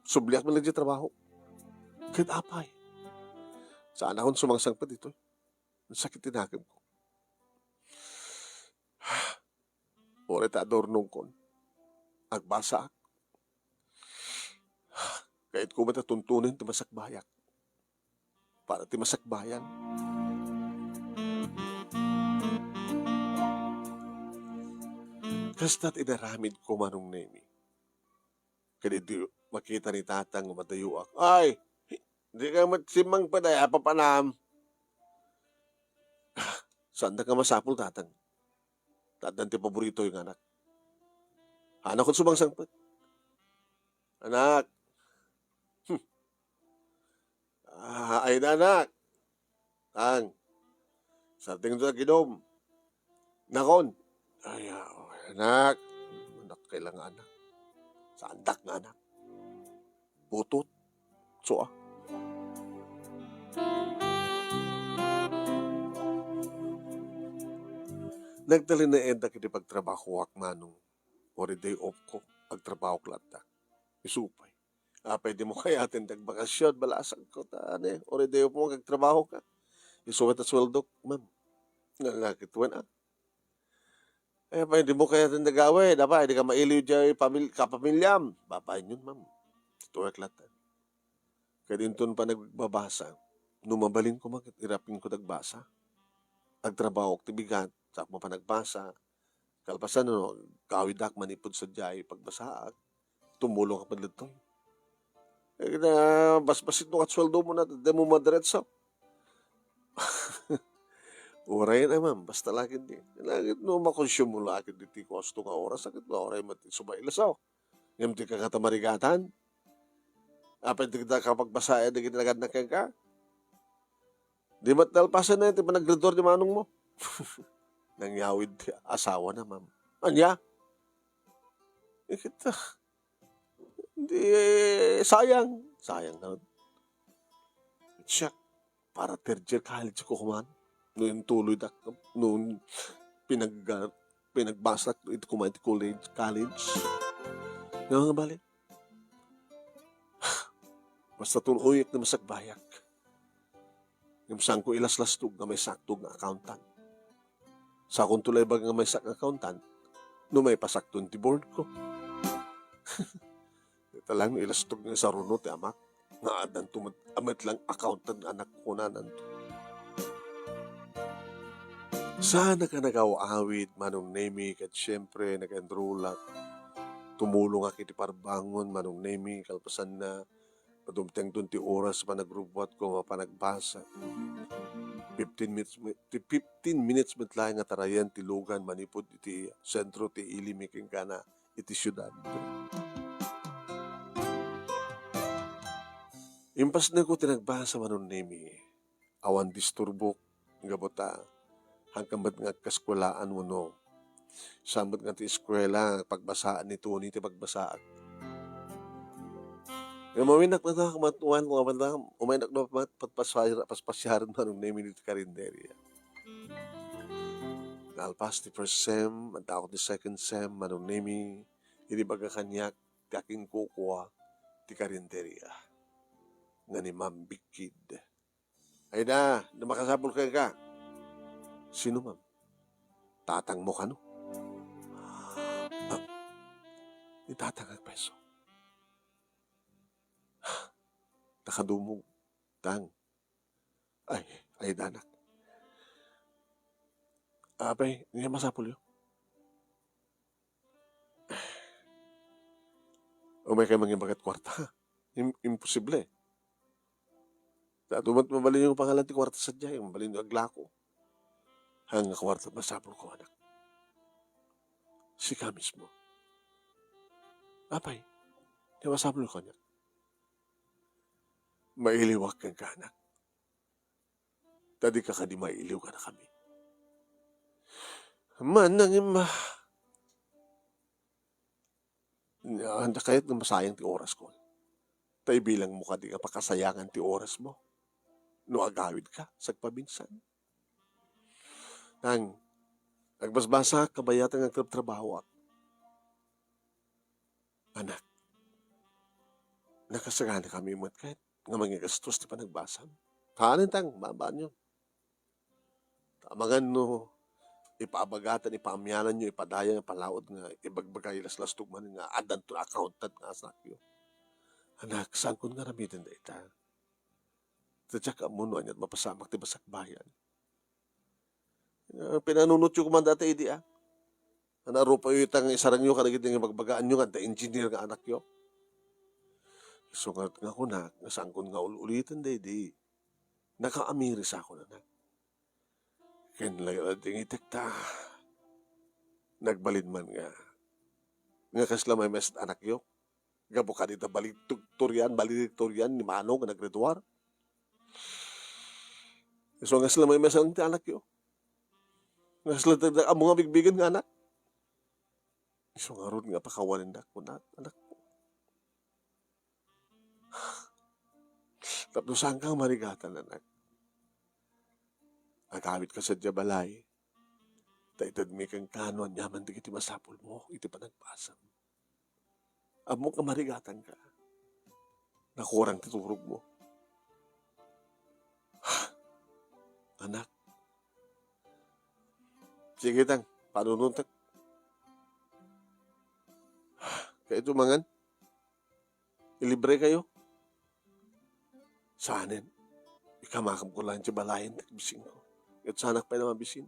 Subliak met lang di trabaho. Ket apay, saan akon sumangsangpet ditoy. Sakit ti nakemko. Uray ta adurnongkon. Agbasaak. Kayatko met a tuntunen ti masakbayak. Para ti masakbayan. Kasta ti inaramidko, Manong Nemi. Ket idi makita ni tatang nga madayoak, "Ay, di ka met simmangpet, ay, apapanam." Saanda nga masapul, tatang. Tatang ti paborito yung anak. Hanakon sumangsangpet. Anak. Hmm. Ah, ay na, anak. Ang, sartingto a gidom. Nakon. Ay, ah, anak. Anak, kailangan anak. Sandak nga anak. Putot. So, ah. Nagtalinaedda iti pagtrabahoak, Manong. Uray day off ko, agtrabaho latta. Isu pay. Apay di mo kayaten ti agbakasyon, balasang ko, ta, ane, uray day off mo, agtrabaho ka. Isu met a sueldo, ma'am. Nga, nga, kituan, ah. Eh, apay di mo kayaten ti agawid, apay, di ka mailiw diay pamil-, kapamilyam. Babaen yun, ma'am. Tutuek latta. Ket inton panagbabasa, no mabalinko met, irapinko ti agbasa. Agtrabahoak ti bigat, tapno panagbasa. Kalpasan, no, kawidak manipud sadiay pagbasaak, tumulong ak met ditoy. Eh, na, basbasit no kat sueldo mo na, di mo madiretso. Uray na, ma'am, basta lagi di. Lagi no makonsumo lagi di ti kosto nga oras, sakit nga uray met subay lasaw. Ngem di ka kata marigatan. Apay di kita kapagbasayan, di kita nagadnak kenka. Di met nalpasen na ti panagridor ti manong mo. Nangyawid ti asawa na, ma'am. Anya? Ikita. Di, sayang. Sayang na. Siya, para third year college ko kuman. No intuloy da, no pinag-, pinagbasak iti kuman iti college, college. Nga nga bali. Basta tun-oyek na masakbayak. Ngem saanko ilaslastog nga maysaktog nga accountant. Sakonto laeng ibaga nga maysak nga accountant no maipasakto ti board ko. Ita lang no ilastog nga saruno ti amak, nga addanto met, a met lang accountant nga anak, kunananto. Saanak a nagaw-awid, Manong Nemi, ket siempre, nag-enrollak. Tumulongak iti parbangon, Manong Nemi, kalpasanna, dumtengton ti oras a panagrubbuatko nga panagbasa. Fifteen minutes met, ti fifteen minutes met laeng nga tarayan ti lugan manipud iti sentro ti ilimi kenkuana iti siudad. Impasneko ti nagbasa, Manong Nemi. Awan disturbok, gapu ta, haanka met nga agkaeskuelaan wenno. Saan met nga ti eskuela, pagbasaan ni Tony ti pagbasaak. Ngem umaynak, umaynak, umaynak, umaynak, umaynak, paspasiar-, paspasiaren, Manong Nemi, iti karinderya. Nalpas ti first sem, addaak ti second sem, Manong Nemi, idi ibaga kaniak ti akinkukua ti karinderya nga ni Ma'am Bikkid. Ay da, no makasapul kenka. Sino, ma'am? Tatangmo kano? Ah, ni tatang agpeso. Nakadumog, tang. Ay, ay, danak. Apay, ania masapulyo? Umaykayo mangibagat kuarta. Im-, imposible. Ta adu met mabalinyo pangalan ti kuarta sadiay, mabalinyo aglako. Haan nga kuarta masapulko, anak? Sika mismo. Apay, ania masapulko, anak? Mailiwak kenka, anak. Ta dika kadi mailiw kadakami. Manang imma. Ania kayat nga masayang ti orasko? Ta ibilangmo kadi nga pakasayangan ti orasmo no agawidka sagpaminsan? Nang, agbasbasaak kabayatan nga agtrabtrabahoak. Anak, nakasaganakami met ket nga mangigastos ti panagbasam. Haan intang, babaanyo. Ta amangan no ipaabagatan, ipaamiananyo, ipadayang, ipalaod nga ibagbaga, ilaslastog man nga addanto accountant nga anakyo. Anak, saankon nga aramiden dayta. Ta diak ammo no aniat mapasamak ti basakbayan. Ah, pinanunotyo koma dayta idi, a. Ania rupayo ita nga isarangyo kadagiti nga ibagbagaanyo nga adda engineer nga anakyo? Isu ngarud nga kunak nga saankon nga ul-uliten daydi. Nakaamirisakon, anak. Ken la-, ladingitek ta nagbalin man nga, nga kasla maymaysa ti anakyo. Gapu kadi ta valedictorian, valedictorian ni Manong nga naggraduar. Isu nga kasla maymaysa ti anakyo. Nga kasla ti, ti ammo nga bigbigen nga anak. Isu ngarud nga pakawanen da, kunak, anak. Tapno saanka nga marigatan, anak. Agawidka sadiay balay. Ta itedmi kenka no aniaman dagiti masapulmo iti panagbasam. Ammok nga marigatanka. Nakurang ti turogmo. Anak. Sige, tang, panunotek. Kayatyo mangan? Ilibrekayo? Saanen. Ikamakam ko laeng ti balayen, ket bisinko. Ket saanak pay a mabisin.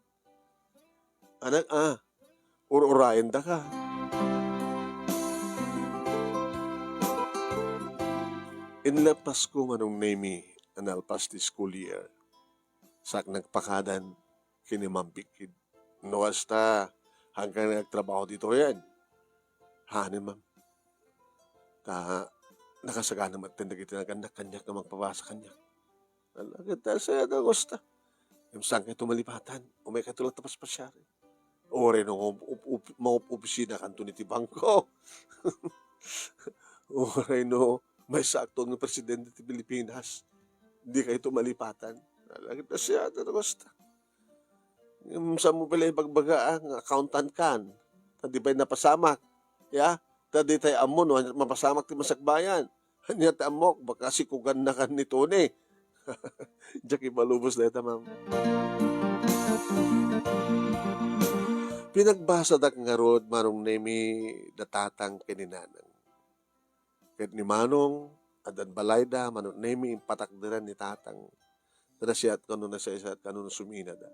Anak, a, ur-urayendaka. Inla Pasko, Manong Nemi, a nalpas ti school year. Saak nagpakadan ken ni Ma'am Bikkid. No kasta, haanka nga agtrabaho ditoyen? Haanen, ma'am. Ta, nakasagana met dagiti nagannak kaniak nga mangpabasa kaniak. Ala, ket ta, sayaat a kasta. Ngem saankayto malipatan. Umaykayto latta paspasiaren. Uray no, up-, up-, up-, mangup-opisinakanton iti bangko. Uray no, maysaakto nga presidente ti Pilipinas. Dikayto malipatan. Ala, ket ta, sayaat a kasta. Ngem saanmo pay la ibagbaga, a, nga accountant kan. Ta di pay napasamak. Ya? Ta di tayo ammo no aniat mapasamak ti masakbayan. Aniat ammok, baka sikugannakan ni Tony. Diak ibalubos dayta, ma'am. Pinagbasadak ngarud, Manong Nemi, da tatang ken ni nanang. Ket ni Manong, addan balayda, Manong Nemi, impatakderan ni Tatang. Ta nasiat kano, nasayaat kano no suminada.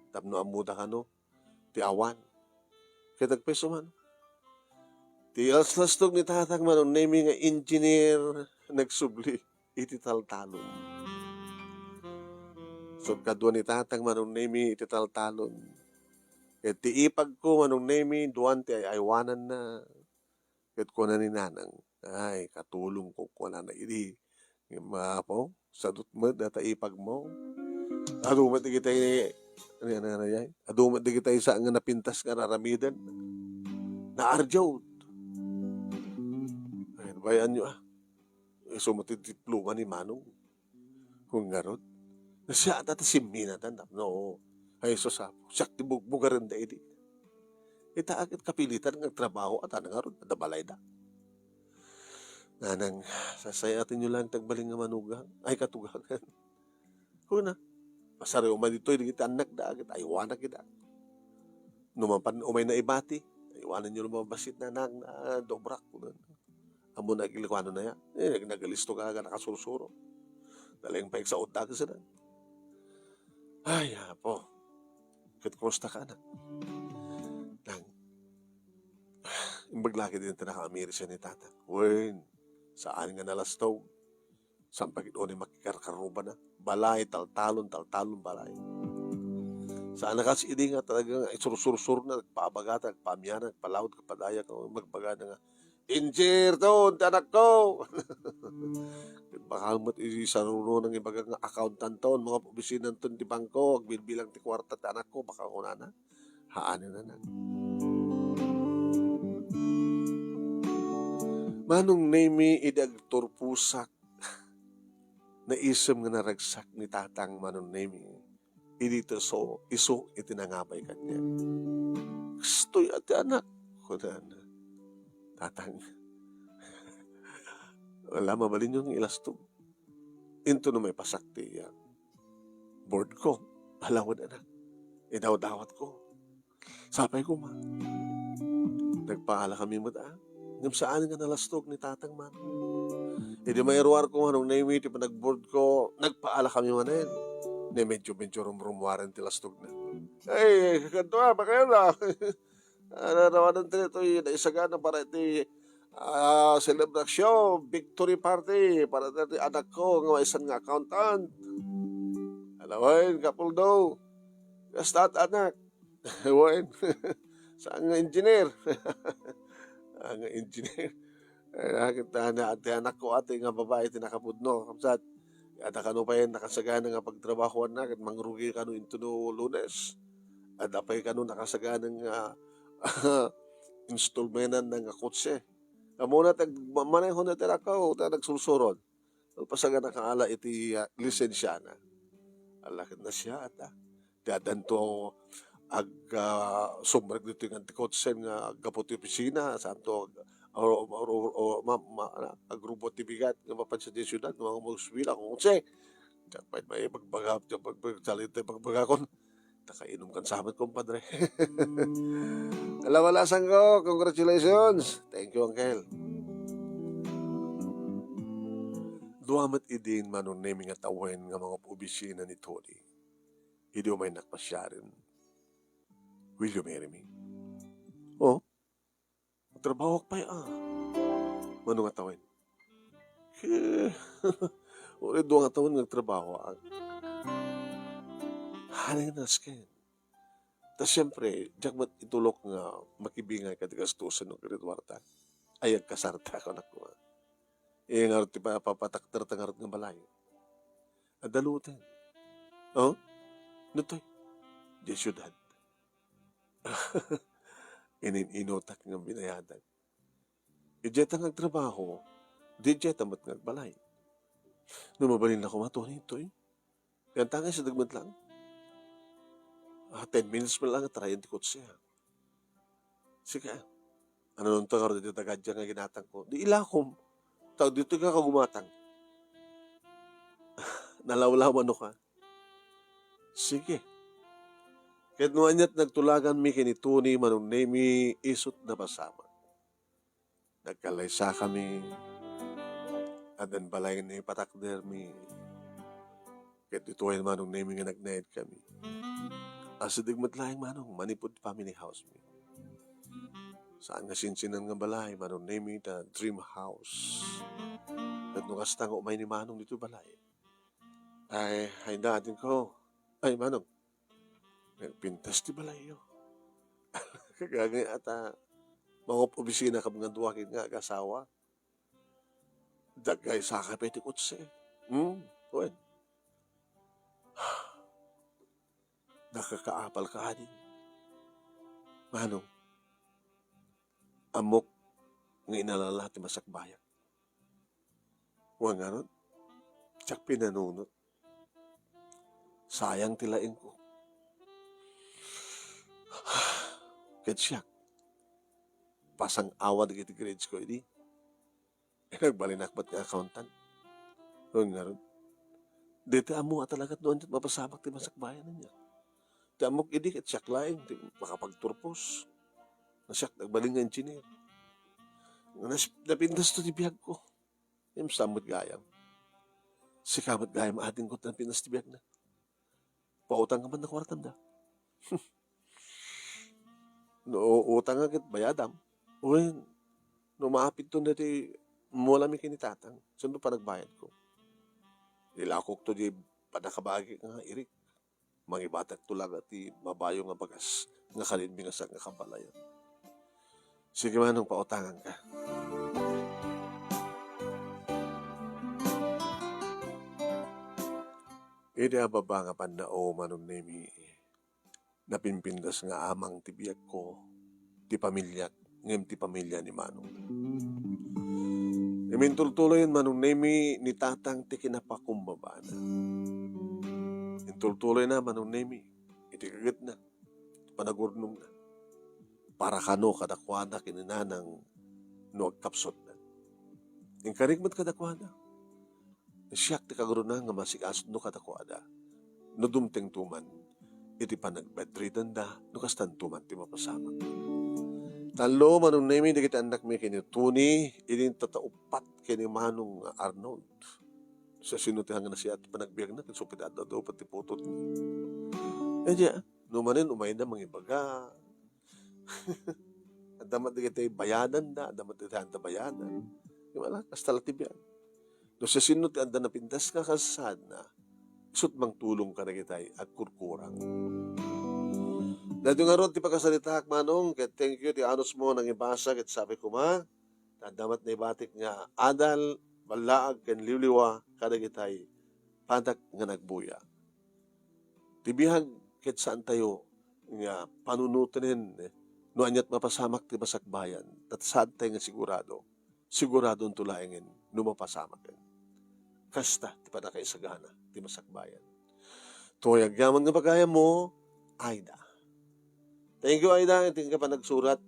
Tapno ammoda kano, ti awan. Ket agpayso man, ti laslastog ni Tatang Manong Nemi nga engineer, nagsubli iti taltalon. Sut kadua ni Tatang Manong Nemi iti taltalon. Ket ti ipagko, Manong Nemi, duan ti ay-aywananna. Ket kuna ni Nanang, "Ay, katulongko," kunana idi. Ngem, apo, sadut met data ipagmo. Adu met dagitay, ano, ano, ano, yan? Adu met dagitay sa nga napintas nga raramiden. Naardiawt. Ay, bayaan nyo, ah. Isu met ti diploma ni Manong. Kun ngarud, siya ata ti simminatan tapno, ay, sus, apo, siak ti bugbugarenda idi. Ita ket kapilitan nga agtrabaho ata na ngarud, adda balayda. Nanang, sasayaten yo lang ti agbalin nga manugang, ay, katugangan. Kuna, pasariw man ditoy, dagiti annakda, ket aywanak ida. No mapan umay naibati, aywanan yo lang mabassit, Nanang, na dobrak, kuna. Ammona, agilikuanona ya. Eh, nag-, nagalisto ka, nga nakasursuro. Nalaing pay agsaodda ket saan. Ay, apo. Ket kumusta ka, anak? Nang, imbag lagi din ti nakaamiri siya ni Tatang. Wen, saan nga nalastog. Saan pagid unay makikarkarrubana. Balay, taltalon, taltalon, balay. Saan na kas idi nga talaga nga isursursurna, nagpabagata, nagpaamiana, nagpalaod, nagpadaya, magbaga na nga, "Engineer ton ti anakko." Ket baka met isaruno nang ibaga nga accountant ton, mga opisina ton ti bangko, agbilbilang ti kuarta ti anakko, baka kunana. Haan na na. Manong Nemi, idi agturposak, naisem nga naragsak ni Tatang Manong Nemi. Idi isu, isu iti nangabay kaniak. "Kastoy a ti anak," kunana. "Tatang, wala, mabalinyo nga ilastog. Intono maipasak ti, ah, board ko, alawan, anak. Idawdawat ko. Sapay koma." Nagpaala kami met, ah. Ngem saan nga nalastog ni Tatang Manong. Idi mairuar ko, Manong Nemi, ti panagboard ko, nagpaala kami manen. Ne, medyo, medyo rumrumuaren ti lastogna. Ay, kanto, ah, pakayana. Ararawanan ti ditoy naisagana para iti, ah, selebrasyon, victory party, para iti anakko nga maysa nga accountant. Alawen, Kapuldo. Kasta, anak. Wen, saan nga engineer? Saan nga engineer? Ay, nakita na, ti anakko ati nga babai ti nakapudno. Kamsat, adda kano pay nakasagana nga pagtrabahoanna, ket mangrugi kano intono Lunes. Adda pay kano nakasagana nga installmentan nga kotse. Ammona ti ag-, ma-, manehona ti anakko, ta nagsursuron. Nalpasan nga nakaala iti, ah, lisensiana. Ala ket nasiaat, ah. Ti addanto ag-, ah, sumrek ditoy nga ti kotsen nga aggapu ti opisina, saanto ag-, or, or, or, or, ma-, ma-, ano, agrubot ti bigat nga mapan sadiay siudad, nga mga ospital, kung kotse. Diak pay maibagbaga, diak pay, pay, salita ibagbagakon. Nakainom kan samet, kumpadre. Ala, wala, sangko. Congratulations. Thank you, Uncle. Dua met idin Manong Nemi nga tawen nga mga opisina ni Tony. Idi umaynak pasiaren. "Will you marry me?" Oh? Agtrabahoak pay, ah. Mano nga tawen? Eh, uray dua nga tawen nga agtrabahoak. Haanen nga nasken. Ta siempre, diak met itulok nga makibingay kadi gastusen no kadi kuarta. Ay, agkasarta, kunak koma. Eh, ngarud ti pa-, papatakder ta ngarud nga balay. Adda luten. Oh? Nutoy? Diay siudad. Inin-inutak nga binayadan. Idiay ta nga agtrabaho, di idiay ta met nga agbalay. No mabalin la koma, Tony, toy. Yan ta nga, sideg met lang. Ah, ten minutes man lang, tarayan ti kotse, ah. Sige, ah. Ano nunto nga ro, dito tagad nga ginatang ko. Di ilakom. Tag dito ka kagumatang. Nalawlaw, ano ka? Sige. Ket no aniat nagtulagan mi ken ni Tony, Manong Nemi, isut napasamak. Nagkalaysa kami. Addan balay nga ipatakdermi. Ket ditoyen, Manong Nemi, nga nagnaedkami. Asideg met laeng, Manong, manipud family house mi. Saan nga sinsinan nga balay, Manong Nemi, ta dream house. Ket no kasta nga umay ni Manong ditoy balay. Ay, ay, adingko. Ay, Manong. Nagpintas ti balayyo. Kagangay ata, mangop-opisina ka nga dua ket nga agasawa. Dagay sakay pay ti kotse. Hmm? Wen. Nakakaapal ka, adi. Manong, ammok nga inalala ti masakbayan. Wen ngarud, siak pinanunot. Sayang ti laingko. Ket siak, pasang-awa dagiti grades ko idi. Nagbalinak met nga accountant. Wen ngarud, dita ammo a talaga no ania ti mapasamak ti masakbayan ania. Ti ammok idi ket siak laeng ti makapagturpos. Nga siak nagbalin nga engineer. Nga nas-, napintas to ti biagko. Ngem saan met gayam. Sika met gayam, adingko, ti napintas ti biagna. Pautang ka man na kuartam da. No utang nga ket bayadam. Wen, no maapidton dati mulami ken ni tatang, sino panagbayadko? Ilakokto di panakabagi nga irik. Mangibatakto laeng ti mabayo nga bagas nga kalinmi nga saan nga kabalayan. Sige, Manong, pautangan ka. Idi a baba nga pannao, Manong Nemi, napimpintas nga amang ti biagko, ti pamiliak, ngem ti pamilya ni Manong. Ngem intultuloyen, Manong Nemi, ni tatang ti kinapakumbabana. Intultuloyna, Manong Nemi, iti kagetna, panagurnongna. Para kano kadakuada ken ni nanang no agkapsutna. Inkarik met kadakuada. Siak ti kagruna nga masigasno kadakuada no dumtengto man iti panag-bedridden da no kastanto man ti mapasamak. Tallo, Manong Nemi, dagiti annakmi ken ni Tony, idi tatauppat ken ni Manong Arnold. Sa sino ti hanggan nasiat ti panagbiagna, ket supit adda daw pati putotna. Eh, di, no manen, umayda mangibaga. Adda met dagiti bayadan da, adda met dagiti anda bayadan. Di ba la? Kasta la ti biag. No siasino ti adda napintas nga kasasaadna, isut' mangtulong kadagitay agkurkurang. Daytoy ngarud ti pakasaritaak, Manong, ket thank you ti anusmo nangibasa, ket sabi koma, ta adda met naibatik nga adal, ballaag ken liwliwa kadagitay padak nga nagbuya. Ti biag ket saantayo nga panunoten no aniat mapasamak ti masakbayan, ta saantay nga sigurado, siguradonto laengen no mapasamaken. Kasta ti pannakaisagana ti masakbayan. Toy agyaman nga pagayammo, Aida. Thank you, Aida, iti nga panagsurat.